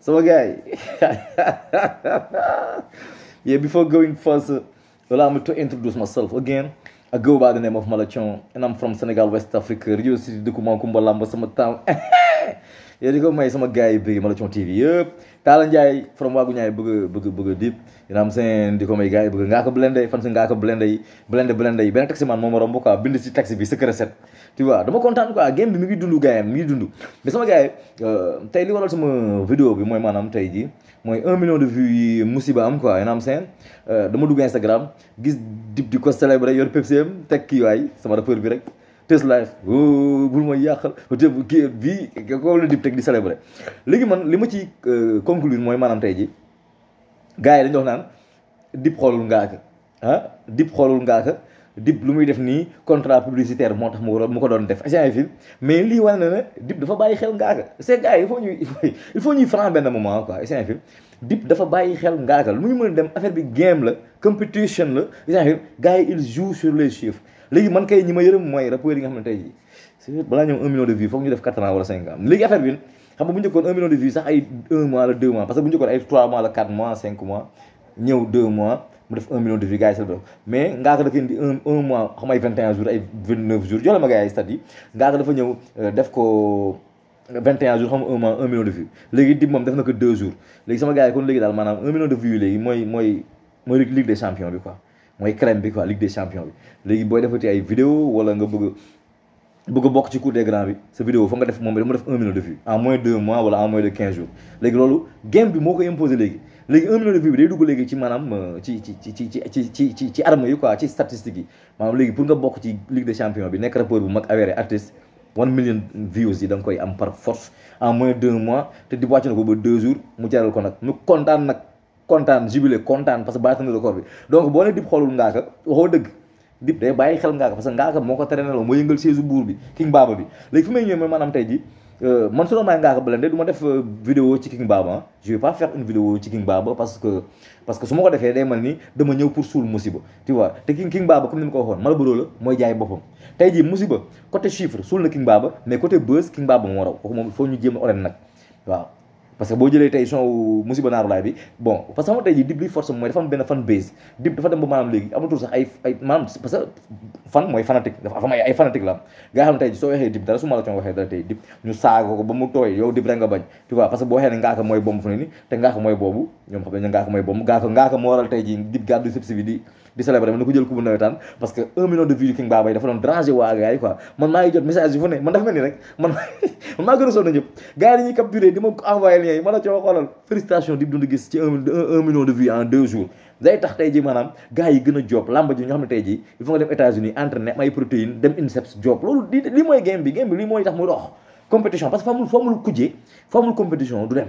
So, guy, yeah, before going first, allow me to introduce myself again. I go by the name of Malachon, and I'm from Senegal, West Africa. Rio City, Dukuman, Kumbalamba, sama town. Yeah, di ko may sama gars yi bëgg Malachon TV yëpp. Talla Ndiaye from Waagu Ñaay bëgg dip. You know what I'm saying? Di ko may gars yi bëgg Ngaaka Blindé, fan si Ngaaka Blindé yi. Blindé yi benn taxi man moo ma romb quoi bind si taxi bi secret set. Tu vois dama kontaan quoi game bi mi ngi dund gars yi mi ngi dund. Mais sama gars yi tey li waral sama vidéo bi mooy maanaam tey jii mooy 1 million de vues yi musiba am quoi. You know what I'm saying? Dama dugg Instagram gis dip di ko célébrer yor Pepsi am teg kii waay sama rappeur bi rek. Test life bul ma yàqal kii bii ko la dip teg di célébrer léegi man li ma ci conclure mooy maanaam tey ji gars yi dañu wax naan dip xoolul Ngaaka dip xoolul Ngaaka dip lu muy def nii contrat publicitaire moo tax mu ko doon def agent film mais lii wane na ne dip dafa bàyyi xel Ngaaka c'est gars yi il faut ñuy franc benn moment quoi agent film dip dafa bàyyi xel Ngaaka lu muy mën a dem affaire bi game la competition la agent film gars yi ils jouent sur les chiffres léegi man kay ñi ma yërëm mooy rappeurs yi nga xam ne tey jii balaa ñoom 1 million de vues foog ñu def 4 ans wala 5 ans léegi affaire bi xam nga bu njëkkoon 1 million de vues sax ay 1 mois la 2 mois parce que bu njëkkoon ay 3 mois la 4 mois 5 mois ñëw 2 mois mu def 1 million de vues gars yi célébré mais Ngaaka dafa indi 1 mois xam ay 21 jours ay 29 jours jox la ma gars yi stade yi Ngaaka dafa ñëw def ko 21 jours xam nga 1 mois 1 million de vues léegi dib moom def na ko 2 jours léegi sama gars yi kon léegi daal maanaam 1 million de vues léegi mooy Ligue des champions bi quoi mooy crème bi quoi Ligue des champions bi léegi booy defati ay vidéo wala nga bëgg a bokk ci cour des grands bi sa vidéo foog nga def moom dama def 1 million de vues en moins de 2 mois wala en moins de 15 jours léegi loolu game bi moo ko imposé léegi 1 million de vues bi day dugg léegi ci maanaam ci arme yi quoi ci statistiques yi maanaam léegi pour nga bokk ci Ligue des champions bi nekk rappeur bu mag avéré artiste 1 million views yi da nga koy am par force en moins de 2 mois te di wàcc na ko ba 2 jours mu jaral ko nag mu kontaan jubilé kontaan parce que bàyyi na record bi donc boo ne dip xoolul Ngaaka waxoo dëgg dip day bàyyi xel Ngaaka parce que Ngaaka moo ko tere neloo moo yëngal siège buur bi King Baba bi léegi fi may ñëwee mooy maanaam tey ji man su doon may Ngaaka Blindé du ma def vidéo ci King Baba je vais pas faire une vidéo ci King Baba parce que su ma ko defee day mel ni dama ñëw pour suul musiba tu vois te King Baba comme ni ma ko waxoon Malboro la mooy jaay boppam tey ji musiba côté chiffre suul na King Baba mais côté buzz King Baba moo raw kooku moom il faut ñu jéem a oren nag waaw parce que boo jëlee tey son musiba naaru laay bi bon parce que xam nga tey jii dip li force mooy dafa am benn fan base dip dafa dem ba maanaam léegi amatul sax ay maanaam parce que fan mooy fanatique dafa am ay fanatique la am nga xam ne tey jii soo waxee dip dara su ma la coon waxee dara tey dip ñu saaga ko ba mu tooy yow dip rek nga bañ tu vois parce que boo waxee ne Ngaaka mooy bomb fu ne ni te Ngaaka mooy boobu ñoom xam ne Ngaaka mooy bomb Ngaaka moo waral tey jii dip gàddu sëb bi di célébrer na ko jël coupe nawetaan parce que 1 million de vues yu King Baba yi dafa doon déranger waa gars yi quoi man maa ngi jot message yi fu ne man dafa mel ni rek man maa gën a sonn ñëpp gars yi dañuy capturer di ma envoyer lien yi man a coo xoolal félicitation dip dund gis ci 1 million de vues en 2 jours day tax tey ji maanaam gars yi gën a job lamba ji ñoo xam ne tey ji il faut nga dem États-Unis entraîner am ay protéines dem INSEPS job loolu li mooy game bi lii mooy tax muy dox compétition parce que foo amul kujjee foo amul compétition du dem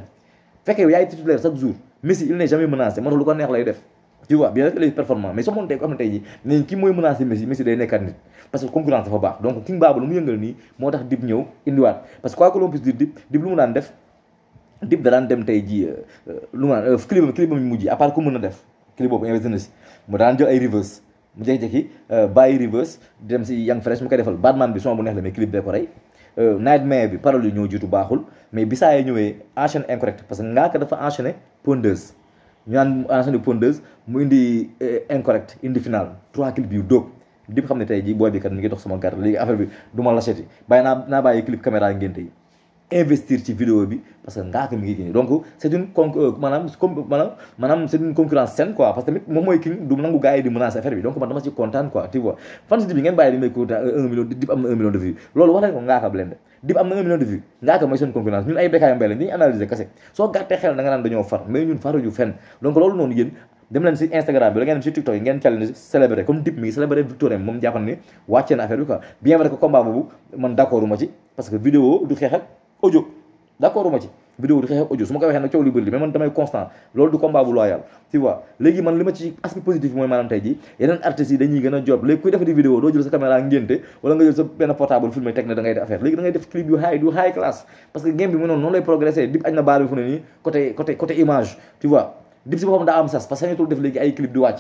fekkee yow yaay titulaire chaque jour Messi il n'est jamais menacé moo tax lu ko neex lay def tu vois bien que les performants mais soo moon tey ko xam ne tey ji ne ki mooy menacé Messi day nekkaat nit parce que concurrence dafa baax donc King Baba lu mu yëngal nii moo tax dip ñëw indiwaat parce que quoi que l'on puisse dire dip lu mu daan def dip da daan dem tey ji lu mu naan clip am mujj à part ku mën a def clip boobu investi na si mu daan jël ay reverse mu jékki-jékki bàyyi reverse di dem si Young Fresh mu koy defal Batman bi son bu neex la mais clip bee ko rey Nightmare bi parole yi ñoo jiitu baaxul mais bi saa yi ñëwee enchaîne incorrect parce que Ngaaka dafa enchaîné pondeuse ñu naan enchaîné pondeuse mu indi incorrect indi final 3 clip yu dóob dip xam ne tey ji booy bi kat mi ngi dox sama gàtt léegi affaire bi du ma lâcheté bàyyi naa bàyyi clip caméra ngénte yi investir ci vidéo bi parce que Ngaaka mi ngi génne donc c'est une maanaam c'est une concurrence saine quoi parce que tamit moom mooy King du nangu gars yi di menacer affaire bi donc man dama ci kontaan quoi tu vois fan si dip bi ngeen bàyyi di may ko 1 million dip am na 1 million de vues loolu wax nañ ko Ngaaka Blindé dip am na 1 million de vues Ngaaka mooy seen concurrence ñun ay Bécaye Mbaye lañ dañuy analyser kese soo gàttee xel da nga naan dañoo far mais ñun faruñu fenn donc loolu noonu yéen dem leen si Instagram bi la ngeen dem si TikTok yi ngeen challenge célébrer comme dip mi ngi célébrer victoire moom jàppan ni wàccee na affaire bi quoi bien vrai que combat boobu man d'accordu ma ci parce que vidéo du xeex ak audio d'accord ma ci vidéo di xeex ak audio su ma ko waxee nag coow li bëri mais man damay constant loolu du combat bu loyal tu vois léegi man li ma ci aspect positif mooy maanaam tey ji yeneen artistes yi dañuy gën a job léegi kuy defati vidéo doo jël sa caméra ngénte wala nga jël sa benn portable filmé teg ne da ngay def affaire léegi da ngay def clip yu high class parce que game bi mu noonu lay progresser dip añ na baar bi fu ne nii côté image tu vois dip si boppam daa am sas parce que sañatul def léegi ay clip di wàcc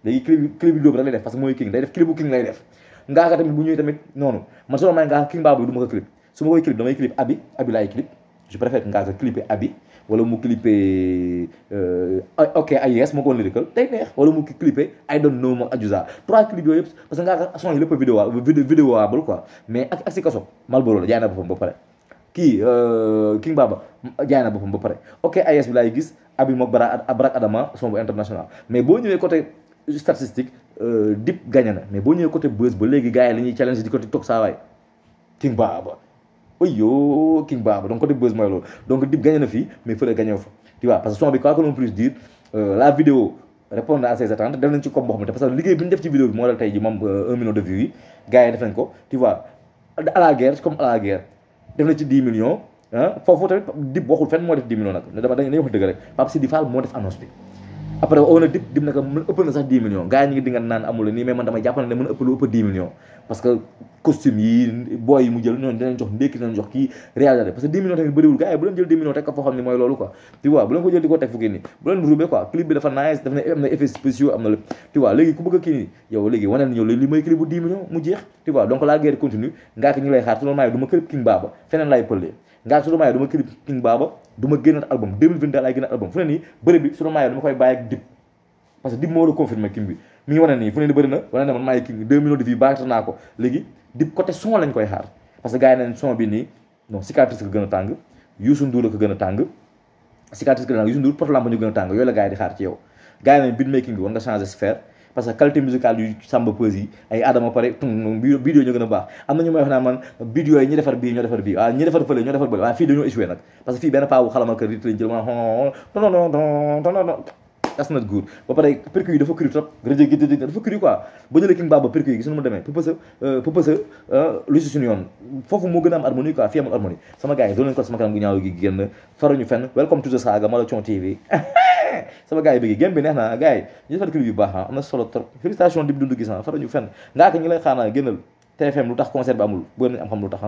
léegi clip yu dóob rek lay def parce que mooy King day def clip bu King lay def Ngaaka tamit bu ñëwee tamit noonu man su ma may Ngaaka King Baba du ma ko clip su ma koy clip damay clip abi laay clip je préfère que Ngaaka clipper Abi wala mu clipper ok AIS moo ko woon lyrical tey neex wala mu clipper I don't know ma Adiouza 3 clips yooyu yëpp parce que Ngaaka son yi lépp vidéoable quoi mais ak si kaso Malboro la jaay na boppam ba pare kii King Baba jaay na boppam ba pare ok AIS bi laay gis Abi mook Barack Adama son bu international mais boo ñëwee côté statistique Dip gagné na mais boo ñëwee côté buzz ba léegi gars yi la ñuy challenge di côté toog saa waay King Baba oyo King Baba donc côté buzz mooy loolu donc Dip gagné na fii mais fële gagné fa tu vois parce que son bi quoi que l'on puisse dire la vidéo répondre à ses attentes def nañ ci comme boo xamante parce que liggéey bi ñu def ci vidéo bi moo dal tey ji moom 1 million de vues yi gars yi def nañ ko tu vois à la guerre comme à la guerre def na ci 10 millions ah foofu tamit Dip waxul fenn moo def 10 millions nag dañuy wax dëgg rek Pape Sidi Fall moo def annonce bi après on a Dip naka mën ëpp na sax 10 millions gars yi ñu ngi di nga naan amul la nii mais man damay jàpp ne mën a ëpp lu ëpp 10 millions parce que costume yi booy yi mu jël ñoom dinañ jox ndékki dinañ jox kii réalisateur parce que 10 millions tamit bëriwul gars yi bu leen jël 10 millions teg ko foo xam ne mooy loolu quoi tu vois bu leen ko jël di ko teg fu kii nii bu leen roubé quoi clip bi dafa nice daf ne am na effets spéciaux am na lépp tu vois léegi ku bëgg a kii nii yow léegi waneel ni yow li mooy clip bu 10 millions mu jeex tu vois donc la guerre continue ngaa ko ñu lay xaar su doon maayo du ma clip King Baba feneen laay pëllee ngaa su doon maayo du ma clip King Baba du ma génnaat album 2022 laay génnaat album fu ne nii bëri bi su doon maayo dama koy bàyyi ak Dip parce que Dip moo la confirmé King bi mi ngi wane nii fu ne ni bëri na wane ne man maay King 2 millions de vues baax naa ko léegi Dip côté son lañ koy xaar parce que gars yi nañ son bi nii non cicatrice ko gën a tàng Youssou Ndour la ko gën a tàng cicatrice ko gën a tàng Youssou Ndour porte lampe ñu gën a tàng yooyu la gars yi di xaar ci yow gars yi nañ beatmaking bi war nga changer sphère parce que qualité musicale yu Samba Peuzzi yi ay Adama pare vidéo ñoo gën a baax am na ñu may wax naa man vidéo yi ñi defar bii ñoo defar bii waaw ñi defar fële ñoo defar bële waaye fii dañoo échoué nag parce que fii benn paa bu xalamal kër rit lañ jël ma that's not good ba pare percu yi dafa cru trop rajo gi dafa cru quoi ba jëlee King Baba percu yi gis nu mu demee pëpësa lu si suñu yoon foofu moo gën a am harmonie quoi fii amul harmonie sama gars yi doon leen ko sama kanam gu ñaaw gi génn faruñu fenn welcome to the saga Malathion TV sama gars yi bëgg game bi neex na gars yi ñu defar clip yu baax am na solo trop félicitation Dip dund gis faruñu fenn ngaa ko ñi lay xaar naa génnal TFM lu tax concert bi amul bëgg nañ am xam lu tax